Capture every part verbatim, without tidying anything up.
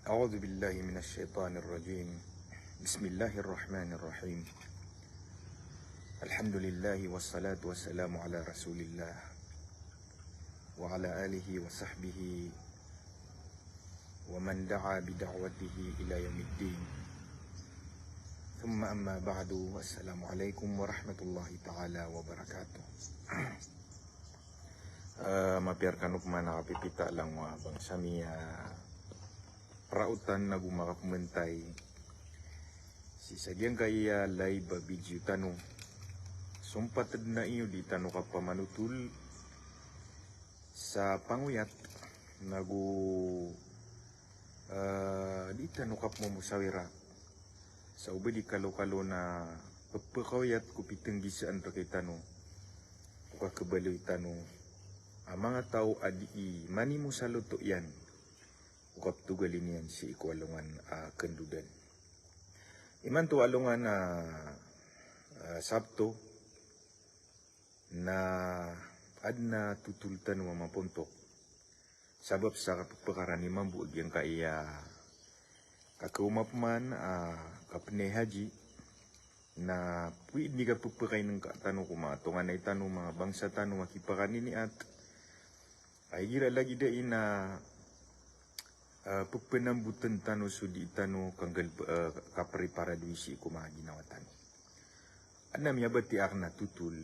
أعوذ بالله من الشيطان الرجيم. بسم الله الرحمن الرحيم. الحمد لله والصلاة والسلام على رسول الله وعلى آله وصحبه ومن دعا بدعوته إلى يوم الدين. ثم أما بعد، السلام عليكم ورحمة الله تعالى وبركاته. Eh, mapiya rkano pman a kapipita langowan a bangsa mi a praotan ago makapmbantay sii sa giyangkaya live a video tano. Sompat dn a iyo di tano kapamanotol sa pangoyat nago, eh, di tano kapmomosawira sa o ba di kalokalo na pphakaoyat ko pitnggisaan rkitano ko kakhabaloy tano a manga taw a dii manimo sa loto iyan ko kaptogalin iyan sii ko alongan a kandodan. Imanto alongan a, a Sabto, na adn a totol tano a mapontok sabap sa kapphakaran i mambo a giyangkaya kakaoma pman a kapnay haji, na pwede ka pphakainngka tano ko manga tonganay tano, manga bangsa tano a kipakaniniat. Ay, igira lagid ai na, ah, pphanaambotn tano so di tano kanggal, ah, kapreparado sii ko manga ginawa tano. Adn a miyabatiya akn a totol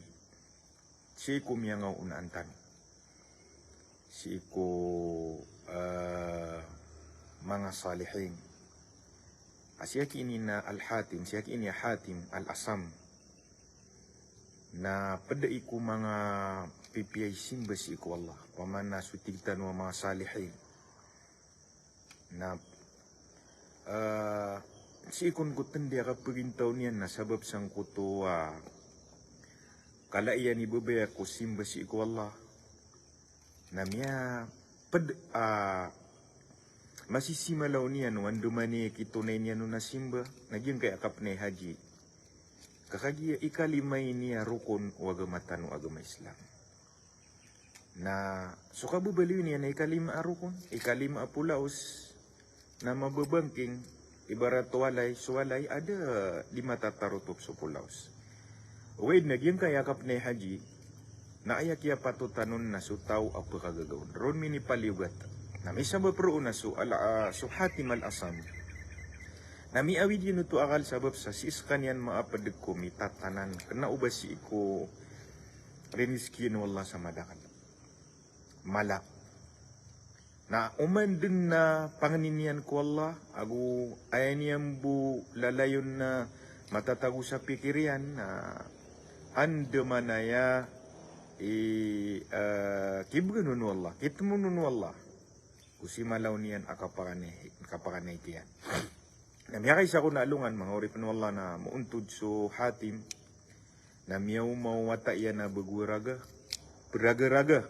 sii ko miyangaoonaan tano, sii ko, ah, manga salihin. A siyaki ini na Al-Hatim, siyaki ini a Hatim Al-Asam. Na pd ai ko manga pipiya i simba sii ko Allah, pamana so tig tano a manga salihin. Na, eh, sii kon ko tndi a kapagintaw niyan na sabap sangkoto a kala iyan i babaya ko simba sii ko Allah. Na miyapd a masisimalaw niyan o andamanaya i kitonay niyan on a simba, na giyangkaya kapnay haji. Ka kagiya ikalima ini a rokon o agama tano a agama Islam. Na so kababaloy niyan na ikalima a rokon, ikalima a polaos, na mababangking, ibarat o walay, so walay a da di matatarotop so polaos. Ogaid na giyangkaya kapnay haji, na aya kiyapatotan on na so taw a pkhagagaw on. Ron minipaliyogat. Na misabap roo na so ala, ah, so Hatim Al-Asam. Na miawid iyan oto a akal sabap sa sii skaniyan maapd ko mitatanan kna o ba sii ko riniski iyan o Allah sa madakl. Mala. Na oman dn na pangnin iyan ko Allah, ago aya niyan bo lalayon na matatago sa pikir iyan, na andamanaya i, eh, kibgan on o Allah, kitmon on o Allah ko simalaw niyan a kapakanay, kapakanay kiyan. Na miyakaisa ko na alongan, manga oripn o Allah, na moontod so Hatim, na miyaoma o wata iyan a bago a raga, praga-raga.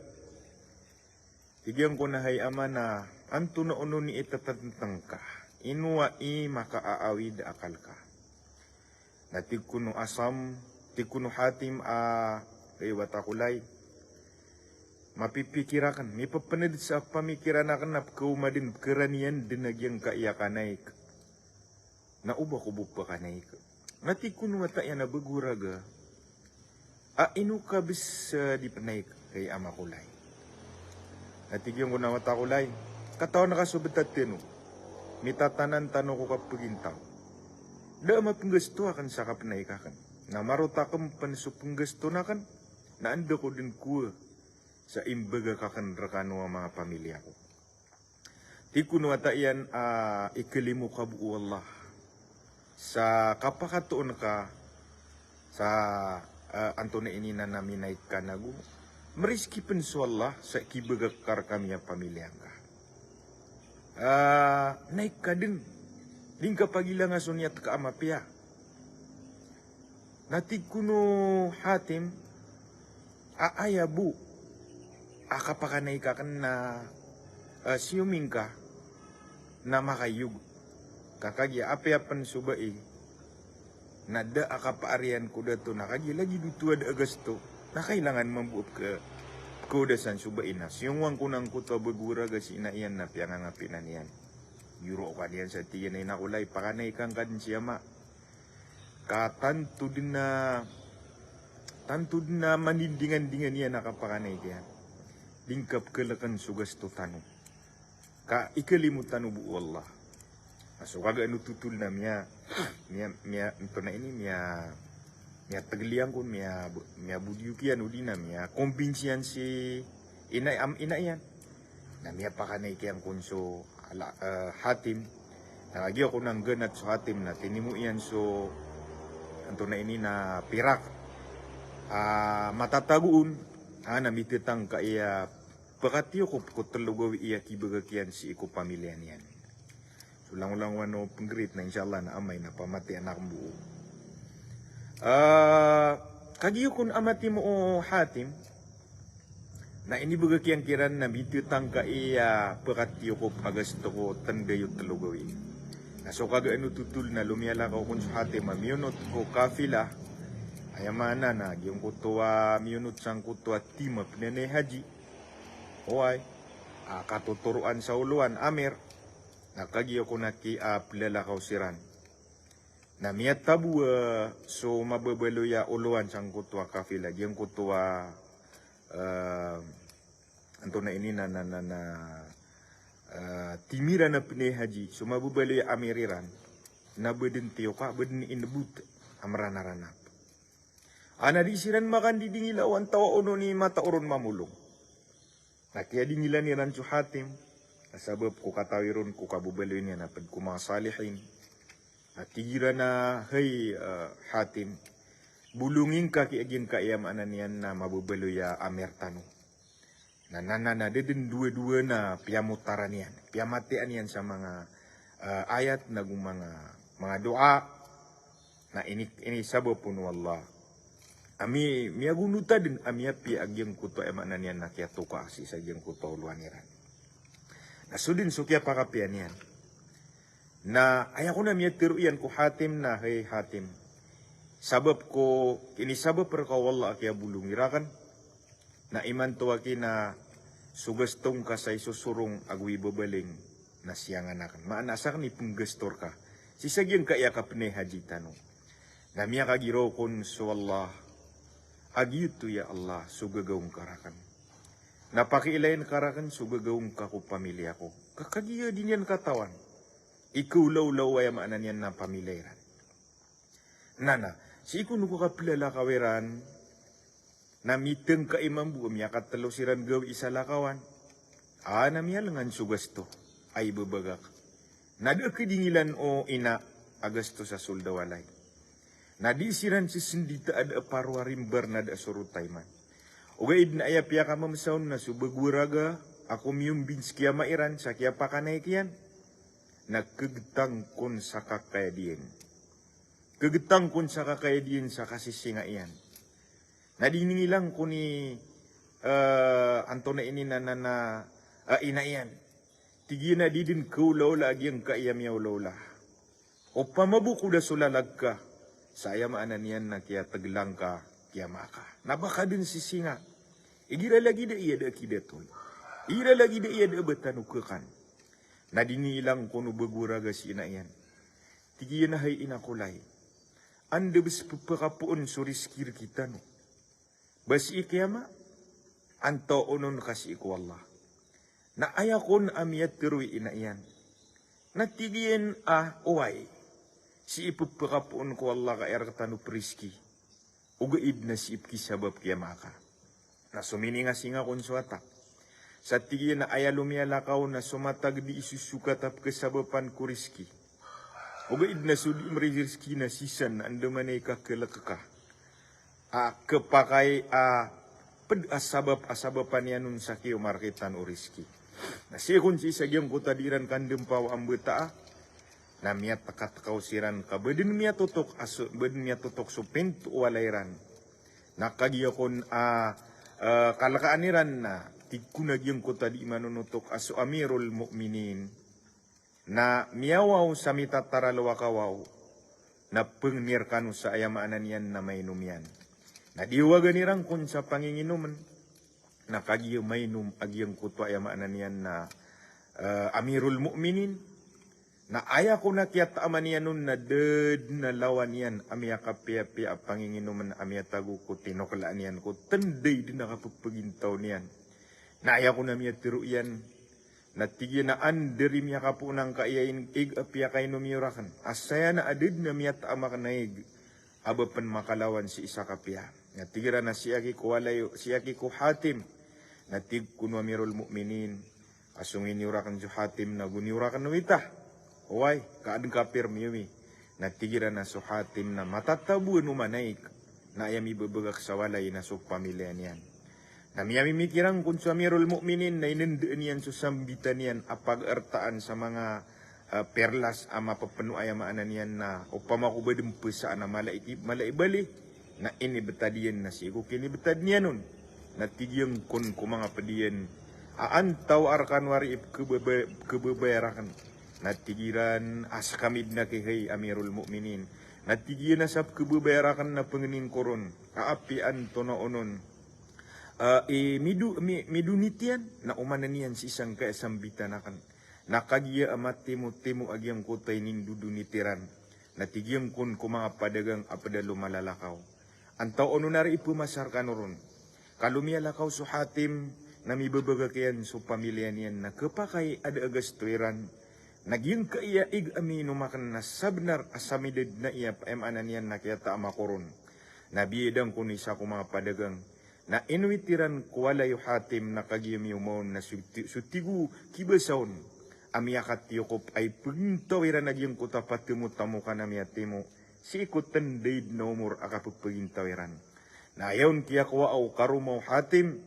Tig iyan ko na hay ama, na antonaa onon i tatantang ka? Ino a i makaaawid a akal ka? Na tig kon o Asam, tig kon o Hatim a, hay wata ko lay, mapipikir akn, mipapnd sa pamikiran akn a pkaoma dn, pkaraniyan dn a giyangkaya kanaik. Na o ba ko bo pkanaik? Na tig kon o wata iyan a bago a raga a ino ka bs, eh, di pnaik, hay ama ko lay? Na tig iyan ko na wata ko lay, katawan ka so btad tano, mitatanan tano ko kapagintaw. Da a mapnggasto akn sa kapnaik akn. Na marot akn pn so pnggaston akn, na anda ko dn kowa sa imbagak akn rkano a manga pamilya ko. Tig kon o wata iyan a iklimo ka bo o Allah sa kapakatoon ka sa, ah, antonaa ini na naminaik ka nago mriski pn so Allah sa kibagak ka rkami a pamilya ngka. Ah, naik ka dn. Di ngka pagilanga so niyat ka a mapiya. Na tig kon o Hatim a aya bo a kapakanaik akn na, eh, siyomi ngka na makaiyog. Ka kagiya apiya pn so bai na da a kapaariyan ko dato, na kagiya lagid oto a da a gasto, na kailangan mambo a pka-, pkaodasan so bai na siyongowan ko na angkoto a bago a raga si ina iyan na piyangangapinan iyan. Giro ka niyan sa tig iyan a ina ko lay, pakanay ka ngka den si ama. Ka tanto den a, tanto den a manindingandingan iyan a kapakanay ka iyan. Di ngka pekeleken so gasto tano. Ka ikalimo tano bo o Allah. Na so kagaan o totol na miya, miya, miya, antonaa ini, miya, miyategel iyan kon, miya, miyabodyok iyan odi na miyakombinsi iyan si ina, am, ina iyan. Na miyapakanay kiyan kon so ala, eh, Hatim. Na kagiya kon a nggenat so Hatim na tinimo iyan so, antonaa ini, na pirak a matatago on, a, na mitetangkai a pekatiyokop ko telo gawii a kibegak iyan sii ko pamilya niyan. So langolangowan o penggerit na insha Allah na amay na pamatiyaan aken bo. Ah, kagiya kon a matimo o Hatim, na inibegak iyan kiran na mitetangkai a pekatiyokop a gasto ko tenda iyo telo gawii. Na so kagaan o totol na lomiyalakaw kon so Hatim a miyonot ko kafila, aya maana na giyangkoto a miyonot sangkoto a tim a penanay haji. Oway, a katotoroan sa olowan, Amir, na kagiya kon a ki, a, pelalakaw siran. Na miyatabo, eh, so mababaloy a olowan sangkoto a kafila, giyangkoto a, eh, antonaa ini na, na, na, na, eh, tim iran a penanay haji, so mababaloy a amir iran, na ba den tiyoka, ba den inebot a meranaranap. A na di siran makandidingila o antawaa onon i matao ron mamolong. Na kiyadingilan iran so Hatim, na sabap ko katawi ron ko kababaloy niyan a ped ko manga salihin. Na tig iran a, hay, eh, Hatim, bolongi ngka ki a giyangkai a maana niyan na mababaloy a amir tano. Na, na, na, na, da den dowa-dowa na piyamotaran iyan, piyamatiyaan iyan sa manga, eh, ayat, nago manga, manga doa. Na ini, ini sabap on o Allah a mi, miyagonota den a miyapiya a giyangkoto a aya maana niyan na kiyatoka sii sa giyangkoto a olowan iran. Na so den so kiyapakapiya niyan. Na aya kon a miyatero iyan ko Hatim na, hay Hatim, sabap ko, inisabap reka o Allah a kiyabolongi raken. Na imanto aki na so gasto ngka sa isosorong ago i babaling na siyangan aken. Maana saken i penggasto reka sii sa giyangkai a kapenay haji tano. Na miyakagiraw kon so Allah a giyoto ya Allah so gagaw ngka raken. Na pakiilayin ka raken so gagaw ngka ko pamilya ko. Ka kagiya di niyan katawan i kaolaola o aya maana niyan na pamilya iran. Na, na, sii ko no ko kapelalakaw iran, na mitengkai mambo a miyakatelo siran gawii sa lakawan. A, na miyalengan so gasto a ibebagak. Na da a kedingilan o ina a gasto sa soled a walay. Na di siran sesendita a da a paroa rimbar na da a sorota iman. Ogaid na aya piyakamemesa on na so bago a raga a komiyombins ki ama iran sa kiyapakanay kiyan, na kegetang kon sa kakayad iyan. Kegetang kon sa kakayad iyan sa kasisinga iyan. Na diningilan kon i, eh, antonaa ini na, na, na, eh, ina iyan. Tig iyan a di den kaolaola a giyangkai a miyaolaola. Opama bo ko da so lalag ka, sa aya maana niyan na kiyategelang ka ki ama ka. Na ba ka den sisinga. Igira lagid a iya da a kidatoy. Igira lagid a iya da a ba tano kekan. Na diningilan kon o bago a raga si ina iyan. Tig iyan a hay ina ko lay, anda bes pepakapoon so rizki rekitano? Ba sii ki ama, antaa onon ka sii ko Allah? Na aya kon a miyatero i ina iyan na tig iyan a oway, sii pepakapoon ko Allah ka aya rektano perizki. Ogaid na sii pekisabap ki ama ka. Na sominingasinga kon so wata. Sa tig iyan a aya lomiyalakaw na so matag di isosokat a pekesabapan ko rizki. Ogaid na so di meririzki na sii san na andamanaya i kakelek ka a kepakay a ped a sabap a sabapan iyan on sa kiyomarkitan o rizki. Na sii kon sii sa giyangkoto a di iran kandempawa a mbetaa, na miyatekatekaw siran ka ba den miyatotok a so, ba den miyatotok so pinto o walay iran. Na kagiya kon a, eh, kalekaan iran na tig kon a giyangkoto a di manonotok a so Amirul Mu'minin na miyawaw sa mitataralo a kawaw, na pengni rekano sa aya maana niyan na mainom iyan. Na diyawagan iran kon sa panginginomen, na kagiya mainom a giyangkoto a aya maana niyan na, eh, Amirul Mu'minin, Na aya kon a kiyataman iyan on na da dn a lawan iyan a miyakapiyapiya a panginginoman a miyatago ko tinoklaan iyan ko tnday dn a kapphagintaw niyan. Na aya kon a miyatharo iyan, na tig iyan a anda ri miyakapoon angkaya i ig a piyakainom iyo rakn. A saya na da dn a miyataam akn a ig a ba pn makalawan sii sa kapiya. Na tig iran a sii aki ko walay, sii aki ko Hatim. Na tig kon o Amirul Mu'minin, a song ini o rakn so Hatim na go niyo rakn wita. Oway, ka adn ka pirmi omi. Na tig iran a so Hatim na matataboan o manaik. Na aya mibabagak sa walay na so pamiliya niyan. Na miyamimikiran kon so Amirul Mu'minin na inndaan iyan so sambitan iyan a pagaartaan sa manga, ah, perlas a mapapno, aya maana niyan na opama ko ba dn pesa na mala i, mala i bali. Na inibtad iyan na sii ko kinibtad niyan on. Na tig iyan kon ko manga pd iyan a antawaa rkano ari i pkhababa-, pkhababaya rakn. Na tig iran a skami dn aki hay Amirul Mu'minin. Na tig iyan a sa pkhababaya rakn na pangnin ko ron a apiya antonaa onon, ah, i mido-, mi-, midonit iyan, na omanan iyan sii sangkaya sambitan akn. Na kagiya a matimotimo a giyangkoto a inindodonit iran. Na tig iyan kon ko manga padagang a pd a lomalalakaw, antawaa onon ari i pmasa rkano ron. Ka lomiyalakaw so Hatim na mibabagak iyan so pamiliya niyan na khapakay a da a gasto iran. Na giyangkaya ig a miinom akn na sabnar a samidad na iya, aya maana niyan na kiyataam ako ron. Na biyadaan kon isa ko manga padagang. Na inowit iran ko walay o Hatim na kagiya miyomaon na so ti-, so tig o kibasa on a miyakatiyokop a ipngintaw iran a giyangkoto a patemotamokan a miyatimo sii ko tnday dn a omor a kapphagintaw iran. Na aya on kiyakowaa o karoma o Hatim,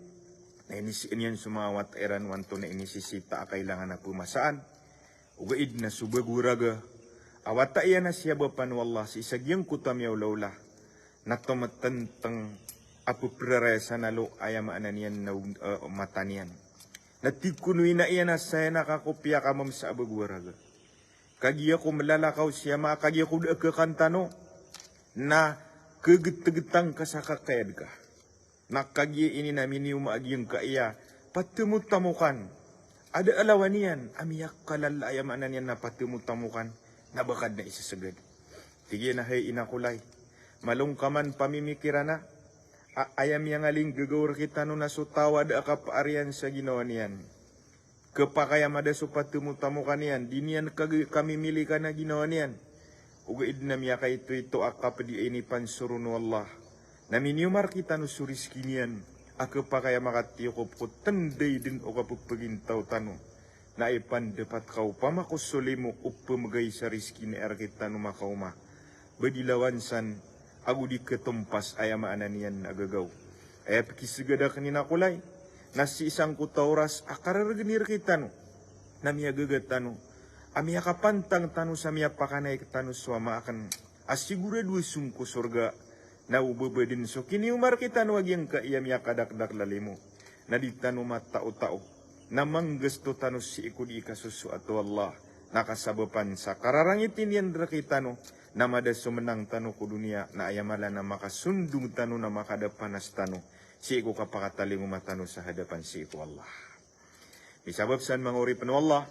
na inisii niyan so manga wata iran o antonaa inisisita a kailangan a pmasaan. Ogaid na so bago a raga a wata iyan a siyabapan o Allah sii sa giyangkoto a miyaolaola na tomatntng a ppraraya sa nalo, aya maana niyan na, eh, mata niyan. Na tig kon o ina iyan a saya na ka ko piyakamamsa a bago a raga. Kagiya ko mlalakaw si ama, kagiya ko da a khakan tano, na khagtgtang ka sa kakayad ka. Na kagiya ini na miniyoma a giyangkaya patemotamokan a da a lawan iyan a miyakalala, aya maana niyan na patemotamokan, na ba ka dn a isasgad. Tig iyan a hay ina ko lay, malong ka man pamimikiran a, a-, aya miyangalinggagaw rkitano na so taw a da a kapaar iyan sa ginawa niyan. Khapakay a mada so patemotamokan iyan, di niyan kag-, kamimilikan a ginawa niyan. Ogaid na miyakaitoito a kapdi a inipansoron o Allah na miniyoma rkitano so rizki niyan a khapakay a makatiyokop ko tnday dn o kapphagintaw tano. Na ipandapat ka opama ko so limo o pmbgay sa rizki na aya rkitano makaoma. Ba di lawan san ago di khatompas, aya maana niyan na gagaw. Aya pkisgad akn ina ko lay na sii sangkoto a oras a karargn i rkitano na miyagaga tano a miyakapantang tano sa miyapakanay rktano so ama akn a sigurado a song ko sorga. Na o ba ba dn so kiniyoma rkitano a giyangkaya miyakadakdakl a limo na di tano mataotao na manggasto tano sii ko di kasosoat o Allah, na kasabapan sa kararangiti niyan rkitano, na mada so mnang tano ko doniya, na aya mala na makasondong tano na makadapanas tano sii ko kapakatalingoma tano sa hadapan sii ko Allah. Misabap san manga oripn o Allah,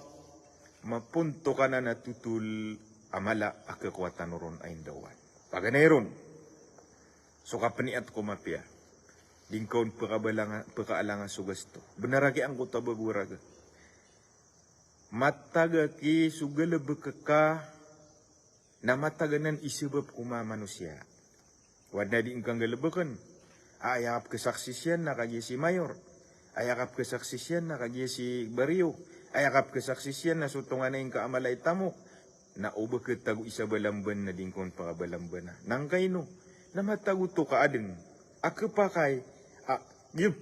mapontokan a totol a mala a khakowa tano ron a indaowan. Paganay ron so kapniyat ko mapiya. Di ngka on pkaabalanga-, pkaalanga so gasto. Bnar aki angkoto a bago a raga. Matag aki so galbk ka na matag anan i sabap ko manga manosiya. Oway, na di ngka nggalbkn. Aya kapkhasaksi iyan na kagiya si mayor. Aya kapkhasaksi iyan na kagiya si baryo. Aya kapkhasaksi iyan na so tonganay ngka a mala i tamok. Na o ba khatago i sa balamban na di ngka on pakabalambana. Na ngkaino? Na matag oto ka adn a khapakay a, giyang-,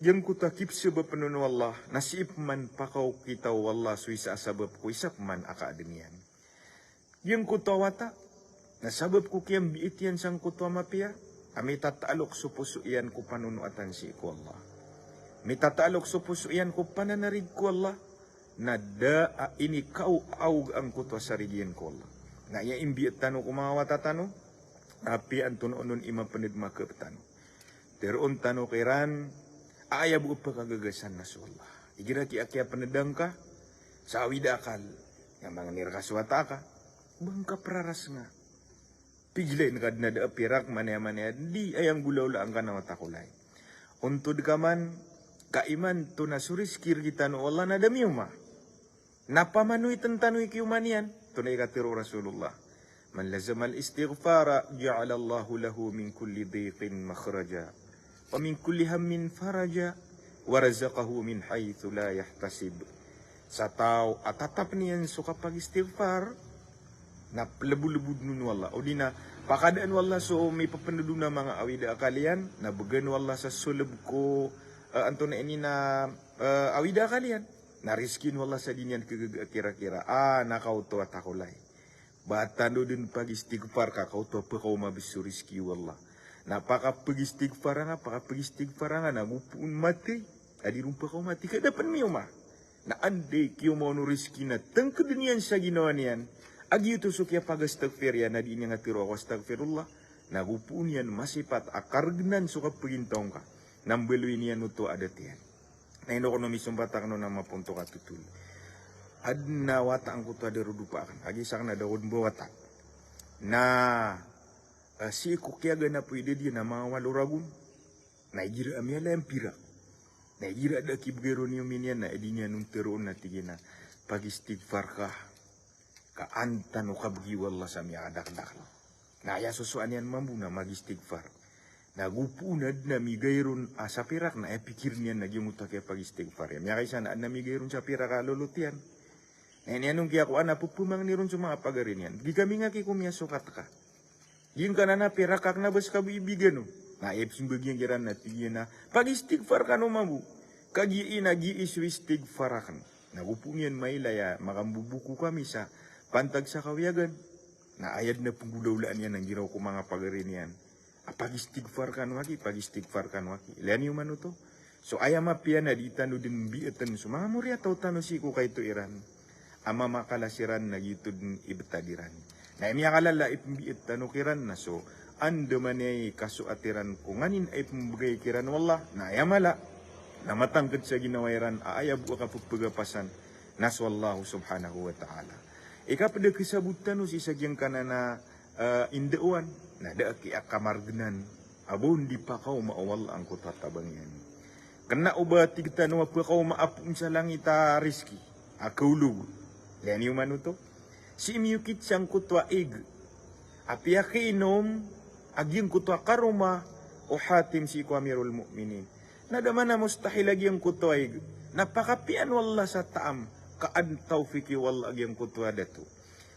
giyangkoto a kipsabapn on o Allah na sii pman pakaokita o Allah so isa a sabap ko isa pman a kaadn iyan. Giyangkoto a wata na sabap ko kiyambiit iyan sangkoto a mapiya a mitataalok so poso iyan ko panonoatan sii ko Allah. Mitataalok so poso iyan ko pananarig ko Allah. Na da a inikaaw-aawg angkoto a sarig iyan ko Allah. Na aya imbiit tano ko manga wata tano, apiya antonaa onon i mapnd makep tano. Tharoon tano kiran a aya bo a pkagagasan na so Allah. Igira ki a kiyapndan ka sa awid a akal, Na mangni rka so wata aka, ba ngka praras nga. Pigilain ka dn a da a pirak, manaya-manaya, di aya nggolawlaan ka na wata ko lay. Ontod ka man, ka imanto na so rizki rktano o Allah na da mioma. Na pamanoitn tano i kiyoma niyan. Tonaa i katharo o Rasulullah: "Man lazimal istighfara ja'alallahu lahu min kulli dhiqin makhraja, wa min kulli hammin faraja, wa razaqahu min haythu la yahtasib." Sa taw a tatapn iyan so kapagistighfar, na plbolbodn on o Allah. O di na pakadaan o Allah so mipapndodon a manga awida akal iyan, na bgan o Allah sa solb ko, eh, antonaa ini na, eh, awida akal iyan. Na rizkin o Allah sa di niyan kagaga a kira-kira. Ah, na kaoto a wata ko lay. Ba tano dn pagistighfar ka, kaoto a pkaoma bs so rizki o Allah. Na pakapagistighfar nga, pakapagistighfar nga, na go poon mathay a di ron pkaoma, tig ka da pn mioma. Na anda i kiyoma on o rizki na tngkdn iyan sa ginawa niyan a giyoto so kiyapagastaghfir iyan, na di niyan katharo a astaghfirullah, na go poon iyan masipat a kargnan so kapagintaw ngka. Na mbaloy niyan oto a adat iyan. Na ino kono misompat akn on a mapontok a totol. Adn a wata angkoto a da rodopa akn. Kagiya sakn na da ko dn ba wata. Na, eh, sii ko kiyaganap o idad iyan a manga walo ragon. Na igira a miyalaya a pirak, na igira a da a kibgay ron i omi niyan, na aya di niyan on tharoon na tig iyan a, "Pagistighfar ka, ka an tano kabgi o Allah sa miyakadakdakl." Na aya sosoan iyan mambo na magistighfar. Na go poon a dn a migay ron a sapirak, na aya pikir niyan na giyangkoto a kiyapagistighfar iyan. Miyakaisa na adn a migay ron sapirak a lolot iyan. Na aya niyan on kiyakowa na pphamangni ron so manga pagari niyan, "Di kami ngaki ko miyasokat ka. Giyangkanan a pirak ka, kna ba ska bo i bigan on?" Na aya pzmbag iyan kiran na tig iyan a, "Pagistighfar kano mambo. Kagiya i na giya i so istighfar akn. Na go poon iyan mailay a makambobook kami sa pantag sa kawiyagan." Na aya dn a pnggolawlaan iyan a nggiraw ko manga pagari niyan a, "Pagistighfar kano aki, pagistighfar kano aki." Ilaya niyo man oto. So aya mapiya na di tano dn mbiitn so manga moriyataw tano sii ko kaito iran a mamakala siran na giyoto dn i btad iran. Na aya miyakalala i pmbiit tano kiran na so andamanaya i kasoat iran ko nganin a ipmbgay kiran o Allah, na aya mala na matangkd sa ginawa iran a aya bo a kappagapasan na so Allah subhanahu wa ta'ala. Ikapd a kasabot tano sii sa giyangkanan a, eh, indaowan, na da a kiyakamargnan a ba on di pakaoma o Allah angkoto a tabang iyan. Kna o ba tig tano a pkaoma a poon sa langit a rizki a kaolog. Ilaya niyo man oto. Sii miyokit sangkoto a ig a piyakainom a giyangkoto a karoma o Hatim sii ko Amirul Mu'minin. Na da man a mustahil a giyangkoto a ig na pakapiyaan o Allah sa taam, ka adn tawfiki o Allah a giyangkoto a dato.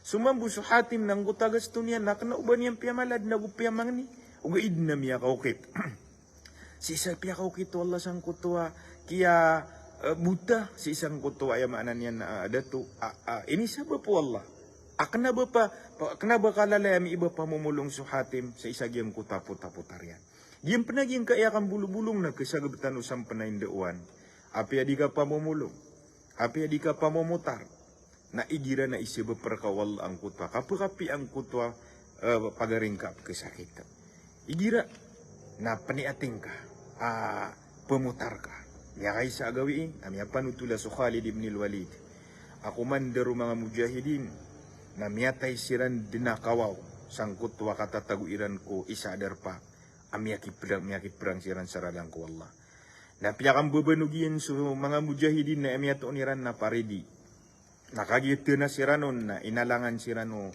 So mambo so Hatim na angkoto a gasto niyan na kna o ba niyan piyamala dn ago piyamangni. Ogaid na miyakaokit. Sii sa piyakaokit o Allah sangkoto a kiya, eh, bota, sii sangkoto a aya maana niyan na, ah, dato, ah, ah, inisabap o Allah a kna ba pa, pa, kna ba kalalaya miiba pamomolong so Hatim sii sa giyangkoto a potapotar iyan. Giyangpn a giyangkaya kambolongbolong na kasagab tano sampn a indaowan. Apiya di ka pamomolong, apiya di ka pamomotar, na igira na isabap rka o Allah angkoto a kapakapiya angkoto a, eh, pagari ngka a pkhasakit. Igira na pniyating ka a pamotar ka. Miyakaisa a gawii a miyapanotol a so Khalid ibn al-Walid a komandar o manga mujahidin, na miyatay siran dn a kawaw sangkoto a katatago iran ko isa a darpa a miyakiprang, miyakiprang siran sa lalan ko Allah. Na piyakambabanog iyan so manga mujahidin na aya miyatoon iran na paridi. Na kagiya tana siran on na inalangan siran o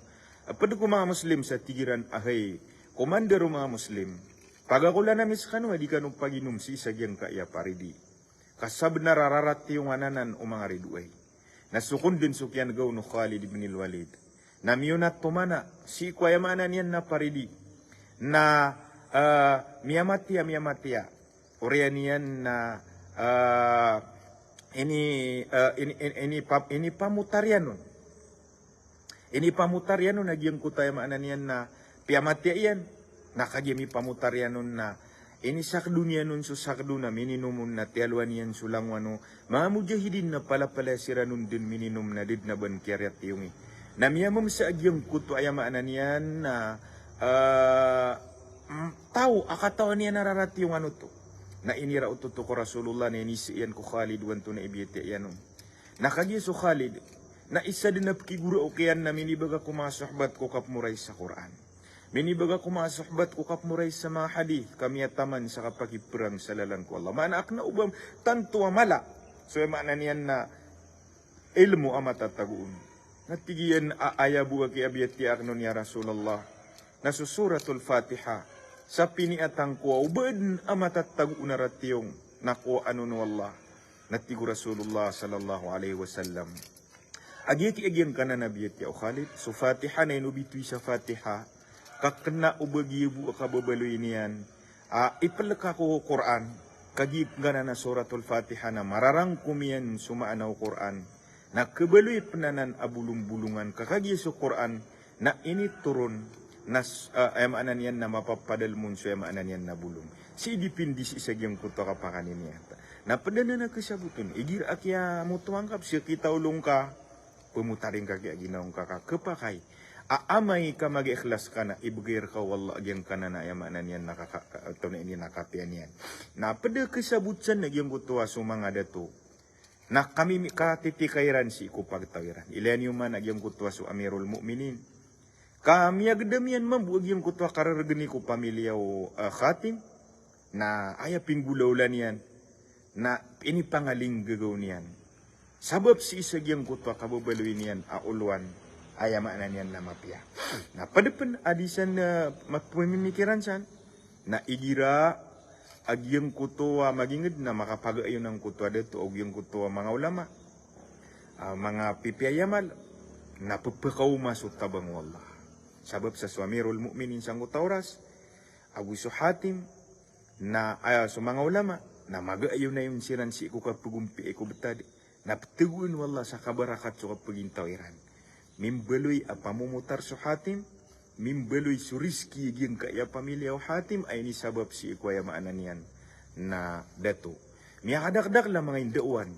pd ko manga Muslim sa tig iran a, "Hay komandar o manga Muslim, pagakolan ami skano a di kano paginom sii sa giyangkaya paridi. Ka sabnar a raratiyongan anan o manga ridoay." Na sokon dn so kiyan'gaw o Khalid ibn al-Walid na miyona tomana sii ko aya maana niyan na paridi. Na, eh, miyamatiya, miyamatiya. Oriyan iyan na, eh, ini, eh, ini, ini, ini pa-, ini pamotar iyan on. Ini pamotar iyan on a giyangkoto a aya maana niyan na piyamatiya iyan. Na kagiya mipamotar iyan on na ini sakdo niyan on so sakdo na mininom on na tiyalowan iyan so langowan o manga mujahidin na palapalaya siran on dn mininom na da dn a ba kiyariya tiyongi. Na miyamamsa a giyangkoto a aya maana niyan na, eh, mm, taw a katawan iyan a raratiyongan oto. Na iniraot oto ko Rasulullah na inisa iyan ko Khalid o antonaa i biyatiya iyan on. Na kagiya so Khalid Na isa den a pekigoraok iyan na minibagak ko manga sohbat ko kapmoray sa Qur'an. Minibagak ko manga sohbat ko kapmoray sa manga hadith, ka miyataman sa kapakiperang sa lalan ko Allah. Maana aken a oba tanto a mala so, aya maana niyan na ilmo a matatago on. Na tig iyan a aya bo a kiyabiyatiya aken on ya Rasulullah, na so Suratul Fatiha sa piniyatan ko a oba den a matatago on a ratiyong na kowaan on o Allah. Na tig o Rasulullah sallallahu alaihi wasallam a giya ki, a giyangkanan a biyatiya o Khalid, so Fatiha na inobitoy sa Fatiha, ka kena o ba giya bo a kababaloy niyan a ipeleka ko Qur'an, ka giyangkanan a Suratul Fatiha na mararangkom iyan so maana o Qur'an, na kebaloy pen anan a bolongbolongan, ka kagiya so Qur'an na initoron na s-, ah, aya maana niyan na mapapadalem on so, aya maana niyan na bolong. Sii dipindi sii sa giyangkoto a kapakanini ata. Na ped anan a kesaboten, igira a kiyamoto angka, pes a kitaolong ka, pemotaring ka giya ginawa ngka ka kepakay a amay ka magikhlas ka na ibegay reka o Allah a giyangkanan a, aya maana niyan na kaka-, ka-, tonaa ini na kapiya niyan. Na ped a kesabot san na giyangkoto a so manga dato na kami mi-, katitikaw iran sii ko pagtaw iran. Ilaya niyo man a giyangkoto a so Amirul Mu'minin. Ka miyagedam iyan mambo a giyangkoto a kareregeni ko pamiliya o, eh, Khatim. Na aya pinggolaola niyan na inipangalinggagaw niyan. Sabap sii sa giyangkoto a kababaloy niyan a olowan, aya maana niyan na mapiya. Na ped pen a di san, eh, mapemimikiran san, na igira a giyangkoto a maginged na makapagayon angkoto a dato ago giyangkoto a manga ulama, ah, manga pipiya i amal, na pepekaoma so tabang o Allah. Sabap sa so Amirul Mu'minin sangkoto a oras, ago so Hatim, na, ah, so manga ulama, na magayon-ayon siran sii ko kapegompiya ko betad. Na petegoen o Allah sa kabarakat so kapegintaw iran. Mimbaloy a pamomotar so Hatim, mimbaloy so rizki a giyangkaya pamiliya o Hatim, a inisabap sii ko, aya maana niyan na dato. Miyakadakdakl a manga indaowan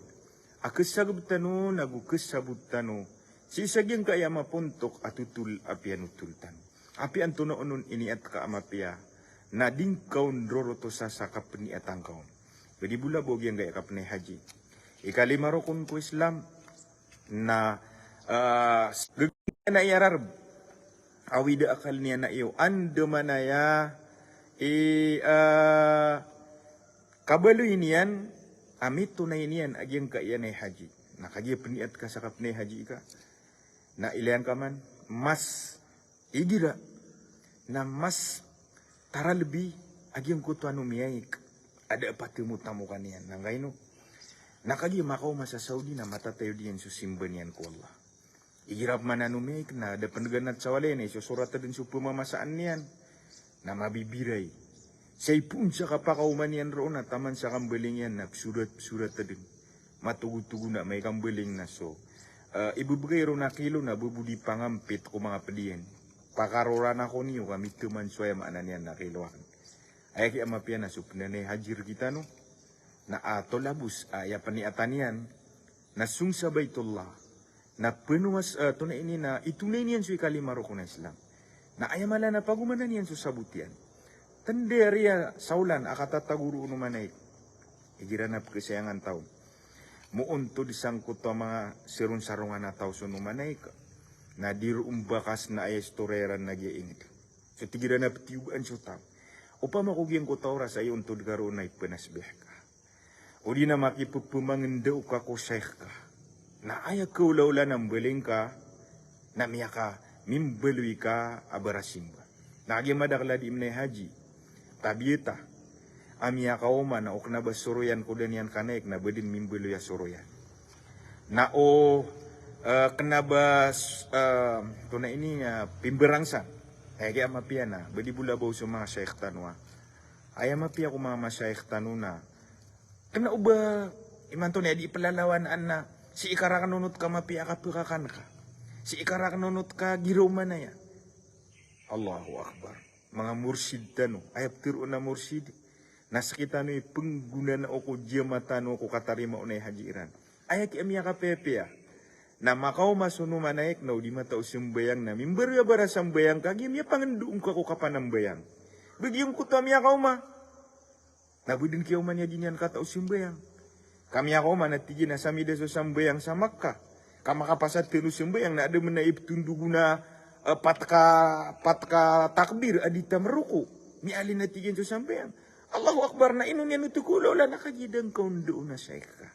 a kesageb tano nago kesabot tano sii sa giyangkaya mapontok a totol a piyanotol tano. Apiya antonaa onon iniyat ka a mapiya, na di ngka on rorotosa sa kapeniyatan ka on. Ba di bo labaw giyangkaya kapenay haji. Ikalima rokon ko Islam, na, ah, s-, gegen iyan a iyarareb. Awida akal niyan a iyo. Andamanaya i, ah, kabaloy niyan a mitonay niyan a giyangkaya nay haji. Na kagiya peniyat ka sa kapenay haji ka, na ilaya ngka man, mas igira na mas taralbi a giyangkoto a no miyaik a da a patemotamokan iyan. Na nggaino? Na kagiya makaoma sa Saudi na matatayod iyan so simba niyan ko Allah. Igira pman a no miyaik na da pen ganat sa walay na isosorat den so pemamasaan niyan. Na mabibiray. Sa ipoon sa kapakaoma niyan roo na taman sa kambaling iyan na pesorat, pesorat den. Matogotogo na amay kambaling na so, eh, ibebegay ron a kilo na bebo di pangampit ko manga ped iyan. Pakaroran ako niyo ka miteman so, aya maana niyan na kilo aken. Aya kiyamapiya na so penanay haji rekitano na, ah, tolabos, ah, aya peniyatan iyan na song sa Baitullah. Na penowas, eh, tonaa ini na itonay niyan so ikalima rokon a Islam. Na aya mala na pagomanan iyan so sabot iyan. Tendar iya sa olan a katatago roo o manaik. Igira na pekesayangan taw. Moontod sangkoto a manga seronsarongan a taw so no manaik. Na di roo mbakas na aya istoriya iran na giya inged. So tig iran a petiyogaan so taw. Opama ko giyangkoto a oras a aya ontod ka roo na ipenasbih ka. O di na makipepemangendao ka ko shaykh ka. Na aya kaolaola na mbaling ka, na miyaka mimbaloy ka a barasimba. Na kagiya madakel a di menay haji, tabiyat a miyakaoma na o kena ba soroyan ko da niyan kanaik na ba den mimbaloy a soroyan. Na o, eh, kena ba s-, eh, tonaa ini, eh, pimberangsan. Aya kiyamapiya na, ba di bo labaw so manga shaykh tano a. Aya mapiya ko manga mashaykh tano na kena o ba imanto na aya di pelalawan anan na sii ka raken onot ka mapiya a kapekakan ka. Sii ka raken onot ka giraw manaya. Allahu Akbar. Manga murshid tano. Aya peteroon a murshid. Na sekitano i penggonaan o ko jiyama tano ko katarima o nay haji iran. Aya kiyamiyakapiyapiya. Na makaoma so no manaik na o di mataw sembayang na mimbaloy a barasambayang ka giya miyapangendao ngka ko kapanambayang. Ba giyangkoto a miyakaoma. Na ba den kiyaoma niyan a di niyan kataw sembayang. Ka miyakaoma na tig iyan a samida so sambayang sa Makkah. Ka makapasad tano sambayang na da man a iptondogo na, eh, pat ka, pat ka takbir a di ta maroko. Mialin a tig iyan so sambayang. Allahu Akbar, na ino niyan oto ko olaola na kagiya da ngka on doon a shaykh ka.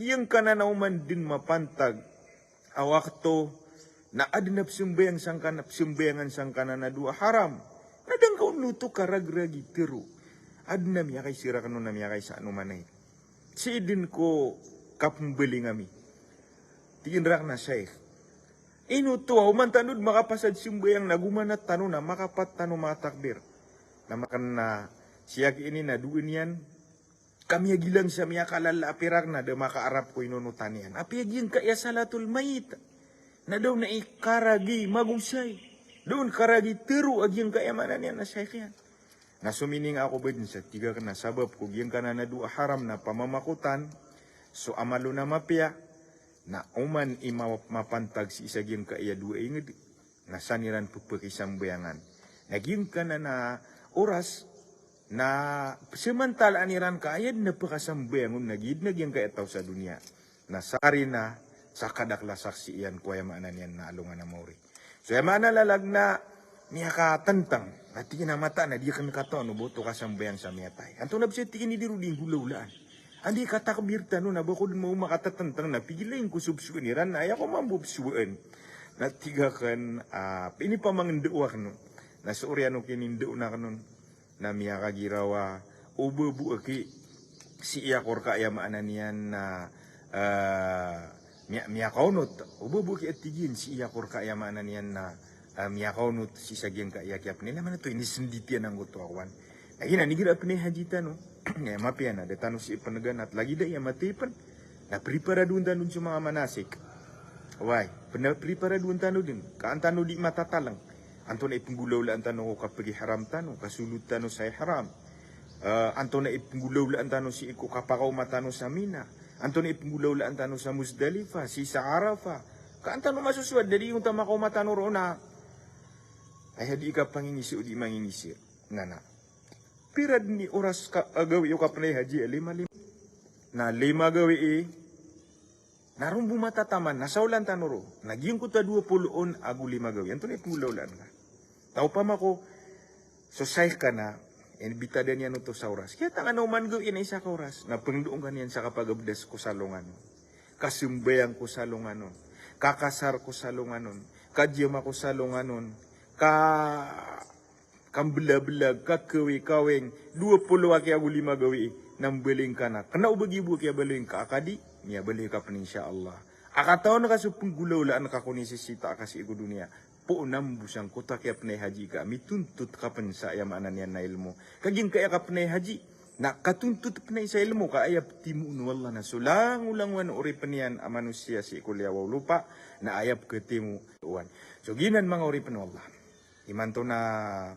Giyangkanan a oman dn mapantag a wakto na adn a pzambayang sangkanan, pzambayangan sangkanan a dowa haram. Na da ngka on oto karagragi tero. Adn a miyakaisa rakn on, na miyakaisa an oman ai. Sii dn ko kapmbaling ami. Tig iyan rakn a shaykh, ino oto a oman tano dn makapasad sambayang na gomanat tano na makapat tano makatakbir. Na makan na siyaki ini na doon iyan ka miyagilang sa miyakalala a pirak na da makaarap ko inonotan iyan. Apiya giyangkaya salatul mayit na da on a ikaragi magosay. Da on karagi tero a giyangkaya maana niyan na shaykh iyan. Na so mining ako ba dn sa tig akn na sabap ko giyangkanan a dowa haram na pamamakotan so amal on a mapiya, na oman i ma-, mapantag sii sa giyangkaya dowa ingd na san iran pphakasambayangan. Na giyangkanan a oras na pzamantala an iran ka aya dn a pakasambayang on na giya dn a giyangkaya taw sa doniya. Na sakari na sa kadakl a saksi iyan ko aya maana niyan na alongan a maori. So aya maana lalag na miyakatntang, na tig iyan a mataan a di akn katawan o ba oto kasambayang sa miyatay. Antonaa bs a tig iyan i di ron di nggolawlaan. Anda i katakbir tano na ba ko dn maoma katatntang na pigilay ngko so bsowaan iran na aya ko mambo bsowaan. Na tig akn, ah, inipamangndao akn on. Na so oriyan o kinindaon akn on na miyakagiraw a o ba bo aki sii ako rka aya maana niyan na, ah, miya-, miyakaonot. O ba bo aki a tig iyan sii ako rka aya maana niyan na, ah, miyakaonot sii sa giyangkaya kiyapnay. Na maana oto inisndit iyan anggoto a kowan. Na giyanan igira a pnay haji tano. Aya mapiya na da tano sii pnganat lagid a aya matay pn na priparadoon tano dn so manga manasik. Oway, pn-, priparadoon tano dn ka an tano di matatalng. Antonaa i pnggolawlaan tano ko kapagihram tano, kasolot tano sa ihram. Eh, antonaa i pnggolawlaan tano sii ko kapakaoma tano sa Mina. Antonaa i pnggolawlaan tano sa Muzdalifa, sii sa Arafa. Ka an tano masosowad, da di onta makaoma tano roo na aya di kapangingiza o di mangingiza. Na, na. Pira dn i oras ka, a, gawii o kapnay haji a lima, lima. Na lima gawii, na rombo matataman, na saolan tano roo. Na giyangkoto a dowa polo on ago lima gawii. Antonaa i pnggolawlaan ka? Taw opama ko so shaykh ka na, eh, bitada niyan oto sa oras. Kiyatangan a oman gawii na isa ka oras. Na pngndao ngka niyan sa kapagabdas ko salongan on. Kasambayang ko salongan on. Kakasar ko salongan on. Kajiyama ko salongan on. Ka Kamblablag, kakawikawing, dowa polo aki ago lima gawii, na mbaling ka na. Kna o ba giya bo kiyabaloy ngka, a ka di, miyabaloy ka pn insha Allah. A katawan ka so pnggolawlaan ka ko nisisita ka sii ko doniya. Poon a mbo sangkoto a kiyapnay haji ka, mitontot ka pn sa aya maana niyan na ilmo. Ka giyangkaya kapnay haji, na katontot pn sa ilmo ka aya ptimoon o Allah na so langolangowan o oripn iyan a manosiya sii ko liyawaw lopa, na aya pkhatimoon. So giyanan manga oripn o Allah. Imanto na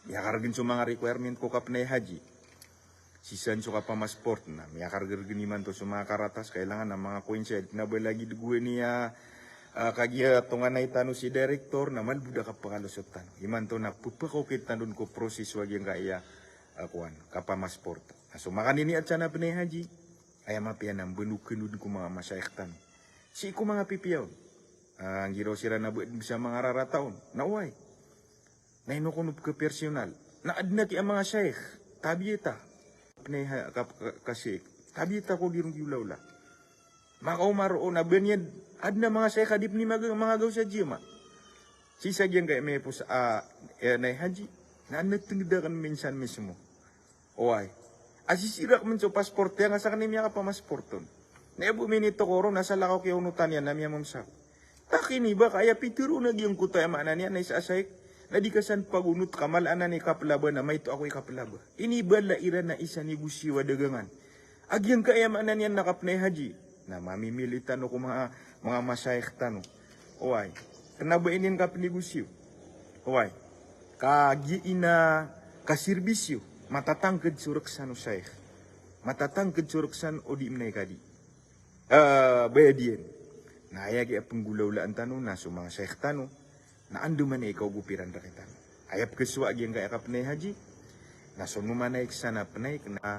miyakargn so manga requirement ko kapnay haji. Sii san so kapamasport na miyakargrgn imanto so manga karatas, kailangan a manga coins, aya dn a ba lagid gowani a, ah, kagiya tonganay tano si director na malbod a kapkalosot tano. Imanto na pphakaokit tano dn ko proseso a giyangkaya, ah, kowan, kapamasport. Na so makanini a tsan a pnay haji, aya mapiya na mbanokn on ko manga mashaykh tano. Sii ko manga pipiya on. Ah, nggiraw siran a ba dn bs a manga rarata on. Na oway. Na ino ko on pkhapersonal. Na adn aki a manga shaykh, tabiya ta. Pnay ha-, ka, ka, ka shaykh. Tabiya ta ko di ron kiolawla. Makaoma roo na ba niyan, adn a manga shaykh a di pn i maga-, mangagaw sa jiyama. Sii sa giyangkaya miyapos a, eh, nay haji. Na adn a tngd akn minsan mismo. Oway. A sisirak man so pasport iyan, a sakn i miyakapamasport on. Na aya bo minitokor on, na salakaw kiyaonotan iyan, na miyamamsak. Takini ba ka aya pitharo na giyangkoto aya maana niyan na isa a shaykh, na di ka san pagonot ka mala anan i kaplaba na maito ako i kaplaba. Inibala iran a isa negosyo a dagangan. A giyangkaya maana niyan na kapnay haji. Na mamimili tano ko manga, manga mashaykh tano. Oway. Kna ba iniyan kapnegosyo. Oway. Kagiya ina kasirbisyo. Matatangkd so rksan o shaykh. Matatangkd so rksan o di mnay kadi. Ah, bayad iyan. Na aya giya pnggolawlaan tano, na so manga shaykh tano. Na andamanaya i kaogopiran rktano. Aya pkhasowa a giyangkaya kapnay haji. Na so nomanay ksan a pnay kna,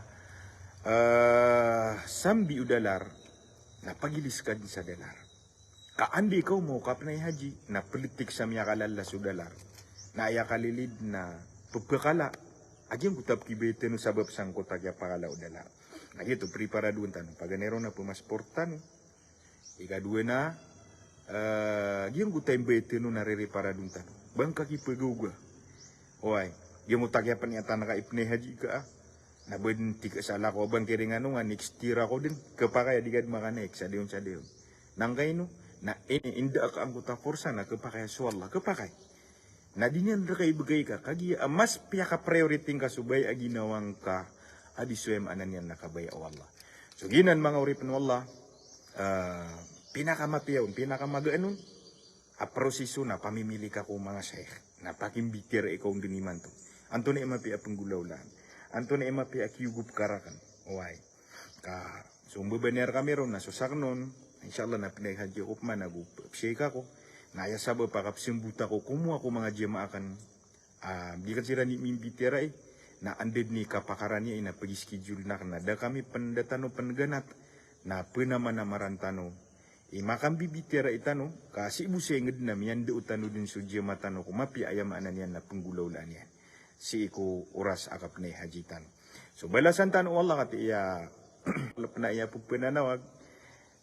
eh, sambi o dalar, na pagilis ka dn sa dalar. Ka anda i kaoma o kapnay haji, na peletik sa miyakalala so dalar. Na aya kalilid na pepekala a giyangkoto a pekibayad tano sabap sangkoto a kiyapakala o dalar. Na giyoto, preparadoon tano. Paganay ron na pemasport tano. Ikadowa na, eh, giyangkoto a imbayad tano na rereparadoon tano. Ba ngka kipegawga. Oway, giyangkoto a kiyapaniyatan ka ipnay haji ka a. Na ba den tig ka sa lako a ba ngka iringan o nga next year ako den. Kepakay a di ka den makanay, sadayon, sadayon. Na ngkaino, na ini, inda ka angkoto a porsa na kepakay a so Allah, kepakay. Na di niyan reka ibegay ka, kagiya a mas piyaka-priority ngka so baya a ginawa ngka, a di so aya maana niyan na kabaya o Allah. So giyanan manga oripen o Allah, ah, pinakamapiya on, pinakamagaan on, a proseso na pamimili ka ko manga shaykh, na pakimbitiyarai ka on den imanto. Antonaa i mapiya a penggolawlaan? Antonaa i mapiya a kiyogop ka raken? Oway. Ka so mbebanay rkami ron na so saken on, insha Allah na pnay haji ako pman ago pshaykh ako. Na aya sabap a kapsembot ako komowa ko manga jamaah aken, ah, di aken siran i mimbitiyarai, na anda den i kapakarani ai na pegi-schedule aken na da kami pen, da tano pen ganat, na penamanamaran tano i makambibitiyarai tano, ka sii bo sa inged na miyandao tano den so jamaah tano ko mapiya aya maana niyan na penggolawlaan iyan. Sii ko oras a kapnay haji tano. So balasan tano o Allah katii a, pena iya pepenanawag,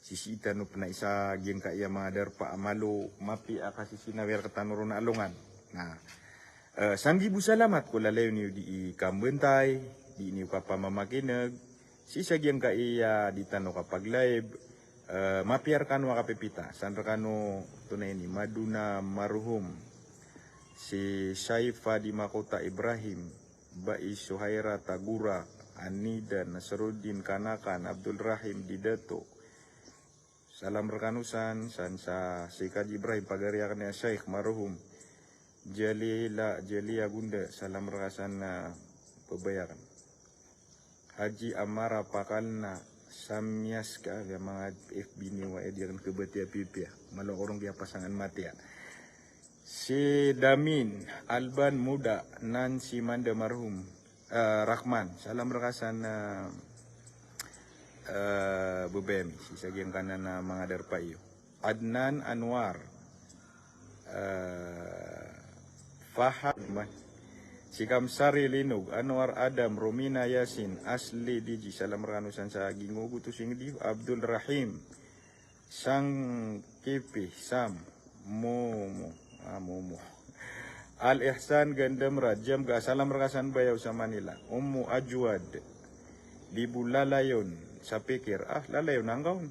sisii tano pena isa giyangkaya manga darpa a malo, mapiya a kasisinawi rektano ron a alongan. Na, eh, sanggibo salamat ko lalayon iyo dii kambantay, dii niyo kapamamakineg, sii sa giyangkaya di tano kapag-live, eh, mapiya rekano a kapipita. San rekano, tonaa ini, Maduna Marhum, si Shaifa di Makota Ibrahim, Bai Suhaira Tagura, Anida Nasruddin Kanakan, Abdul Rahim di Dato. Salam rekano san, san sa Sheikh Haji Ibrahim, pagari aken a Sheikh marhum. Jalila, Jalia Gunda, salam reka san, ah, pebaya aken. Haji Amara Pakalna, Samyas ka, aya manga F B niyo a di aken kebatiya pipiya. Malo ko ron kiyapasangan matiya. Si Damin, Alban Muda, Nancy Manda marhum, eh, Rahman. Salam reka san, eh, eh, bebaya mi. Sii sa giyangkanan a manga darpa iyo. Adnan Anwar, eh, Fahad, si Kamsari Linog, Anwar Adam, Romina Yasin, Asli Diji, salam rekano san sa gingogo to singedi, Abdul Rahim, Sangkipi, Sam, Momo, ah, Momo. Al Ihsan Gandamra, Jamga, salam reka san bayaw sa Manila. Ummu Ajwad, di bo Lalayon, sa pikir, ah, Lalayon angkaon.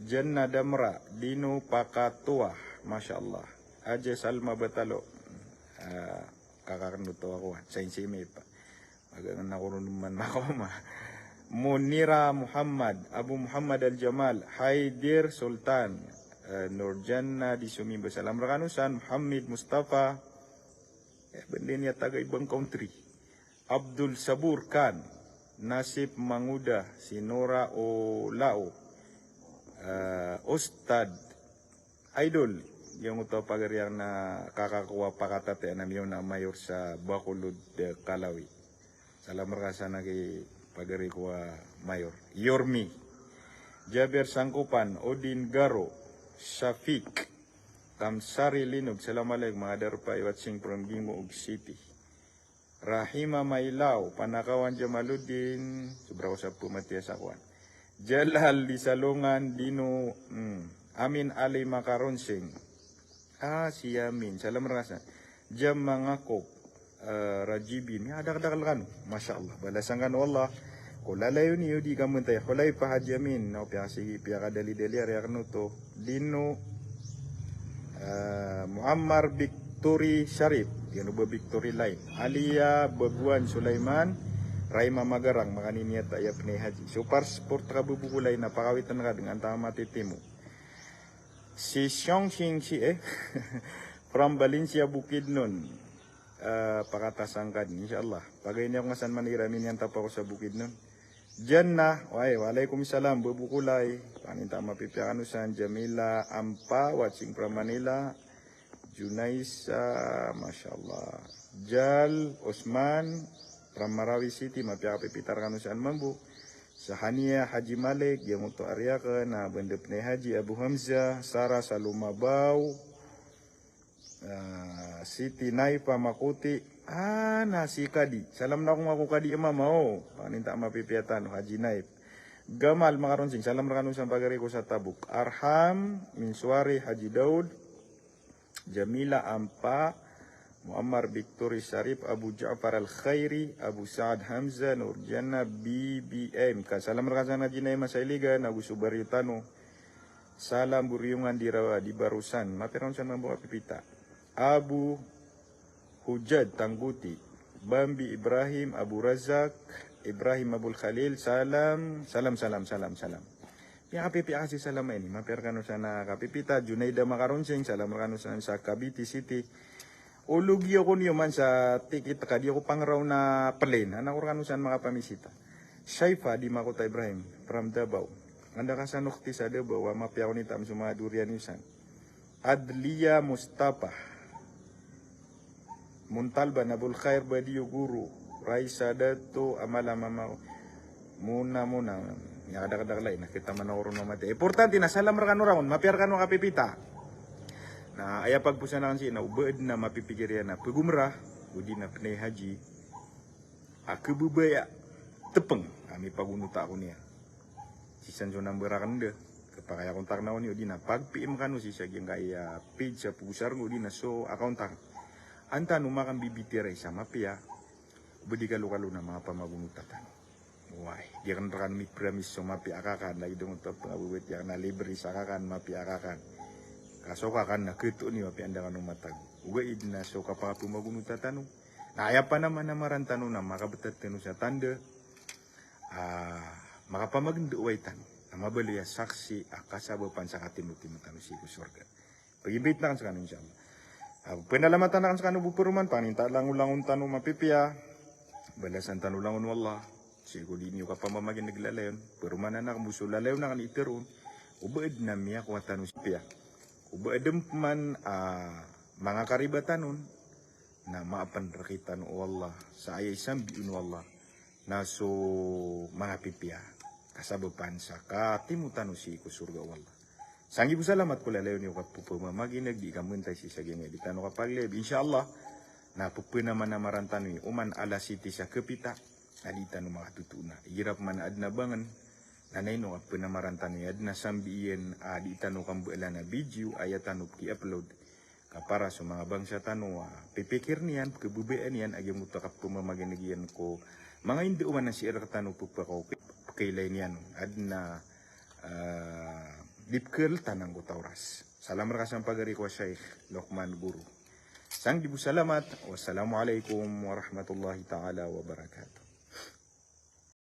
Janna Damra, Dino Pakatoa, Masha Allah. Aja Salma Batalo, ah, kaka aken oto a kowan, sa insi mipa. Aga na ko ron man makaoma. Munira Muhammad, Abu Muhammad Al Jamal, Haidir Sultan, eh, Nurjanna di Sumimba, salam rekano san, Muhammad Mustafa, eh, bendin iya taga ibang country. Abdul Sabur Khan, Nasib Manguda, si Nora Olao, eh, Ustad Idol, giyangkoto a pagari aken a kaka ko a pakatatiya na miyaona a mayor sa Bacolod, eh, Kalawi. Salam reka san a ki pagari ko a mayor. Yormi. Jaber Sangkopan, Odin Garo, Shafiq, Kamsari Linog, salam alaikum, manga darpa iyo, watching from Gingoog City. Rahima Mailao, Panakawan Jamaluddin, sobra ko sa pematiya sa kowan. Jalal di Salongan, Dino, hmm, Amin Ali Makaronsing. Ah, si Amin, salam reka san. Jam Mangakop, eh, Rajibin, ya, dakdakel kano. Masha Allah, balasan kano o Allah. Ko lalayon iyo di kambantay, Hulaifa Haji Amin, na o piyakasigi, piyakadalidali, ari aken oto. Dino, eh, Muammar Victory Sharif, di ano ba Victory Line. Alia Baguan Sulaiman, Raima Magarang, makanini ata iya pnay haji. So passport ka bo Bokolay na pakawiten ka dengan tama matitimo. Si Xiong Xing Xi, eh, from Valencia, Bukidnon. Eh, pakatasan ka den, insha Allah. Pagari niyo ako nga san man iraminiyan tapa ko sa Bukidnon. Jannah, wai, waalaikumsalam, Bobokolay. Paninta mapipiya kano san, Jamila Ampa, watching from Manila. Junaisa, masha Allah. Jal Osman, from Marawi City, mapiya ka pipita rekano san mambo. Sahaniya Haji Malik, giyangkoto a Riyakan, na Banda Pnay Haji, Abu Hamza, Sara Salomabaw, ah, Siti Naifa Makoti, ah, na si Kadi. Salam na ko ngka ko Kadi a mama o. Pangninta a mapipiya tano, Haji Naif. Gamal Makaronsing, salam rkano san pagari ko sa Tabuk. Arham Minsuari, Haji Daud, Jamila Ampa, Muammar Victory Sharif, Abu Ja'far Al-Khairi, Abu Sa'ad Hamza, Nurjana, B B M. Ka salam rkano san Haji Naif Masailiga, na go so bariyo tano. Salam Boriyongan di Rawa, di Barosan. Mapiya rkano san mambo a pipita. Abu Hujad Tangguti, Bambi Ibrahim, Abu Razak, Ibrahim Abul Khalil, salam, salam, salam, salam, salam. Miyakapipiya ka sii sa lama ini, mapiya rkano san a kapipita. Junaida Makaronsing, salam rkano san sa Cavite City. Ologi ako niyo man sa tikit ka di ako pangraw na plane, adn ako rkano san makapamisita. Shaifa di Makota Ibrahim, from Davao. Anda ka san okti sa Davao, a mapiya ako nitam so manga dorian iyo san. Adliya Mustafa. Muntalban Abul Khair Badiyo Guru. Raisa Dato Amala Mama. Mona, Mona. Aya kadakadakl ai, na kita man ako ron mamati. Importante na salam rkano ragon, mapiya rkano kapipita. Na aya pagposan akn sii na o ba adn a mapipikir iyan a pagomra, odi na pnay haji. A khababaya, tpng a mipagonota ako niyan. Sii san so number akn da, kapakay a kontak na oni, odi na pag-P M kano sii sa giyangkaya page sa pagosar ko, odi na so account akn. An tano makambibitiyarai sa mapiya, o ba di kalokalo na manga pamagonota tano. Way, di akn rkano mipromise so mapiya a kakan, lagid o oto a pngababayat, di akn a libre sa kakan, mapiya a kakan. Ka so kakan na khatoon iyo apiya anda kano matago. Ogaid na so kapakapamagonota tano. Na aya panamanamaran tano na makabtad tano sa tanda a makapamagndaway tano a mabaloy a saksi a kasabapan sa katimotimo tano sii ko sorga. Pag-invite akn skano, insha Allah. A, pphanalamatan akn skano bo paroman, pangninta langolangon tano mapipiya, balasan tano langon o Allah. Sii ko di niyo kapamamagineg lalayon, paromanan akn bo so lalayon akn i tharoon. O ba adn a miyakowa tano sii piya. O ba adn pman a manga karibatan on, na maapn rktano o Allah sa aya i sambi on o Allah na so manga pipiya, kasabapan sa katimo tano sii ko sorga o Allah. Sanggibo salamat ko lalayon iyo kapphamagineg, di ka mentay sii sa giyangkai di tano kapaglib, insha Allah. Na pphanamanamaran tano i oman alas siyete sa kapita a di tano makatotoona. Igira pman adn a bangn, na ino kapphanamanamaran tano i adn a sambi iyan a di tano kambaalan a video a aya tano pki-upload. Ka para so manga bangsa tano a pipikir iyan, pkhababayaan iyan a giyangkoto a kapphamagineg iyan ko manga indaoman a sii rktano pphakaoki, pkhailay niyan on. Adn a, a, di pkhaltan angkoto a oras. Salam rka san pagari ko a Shaykh Lokman Guru. Sanggibo salamat. Wassalamu alaikum warahmatullahi taala wabarakatuh.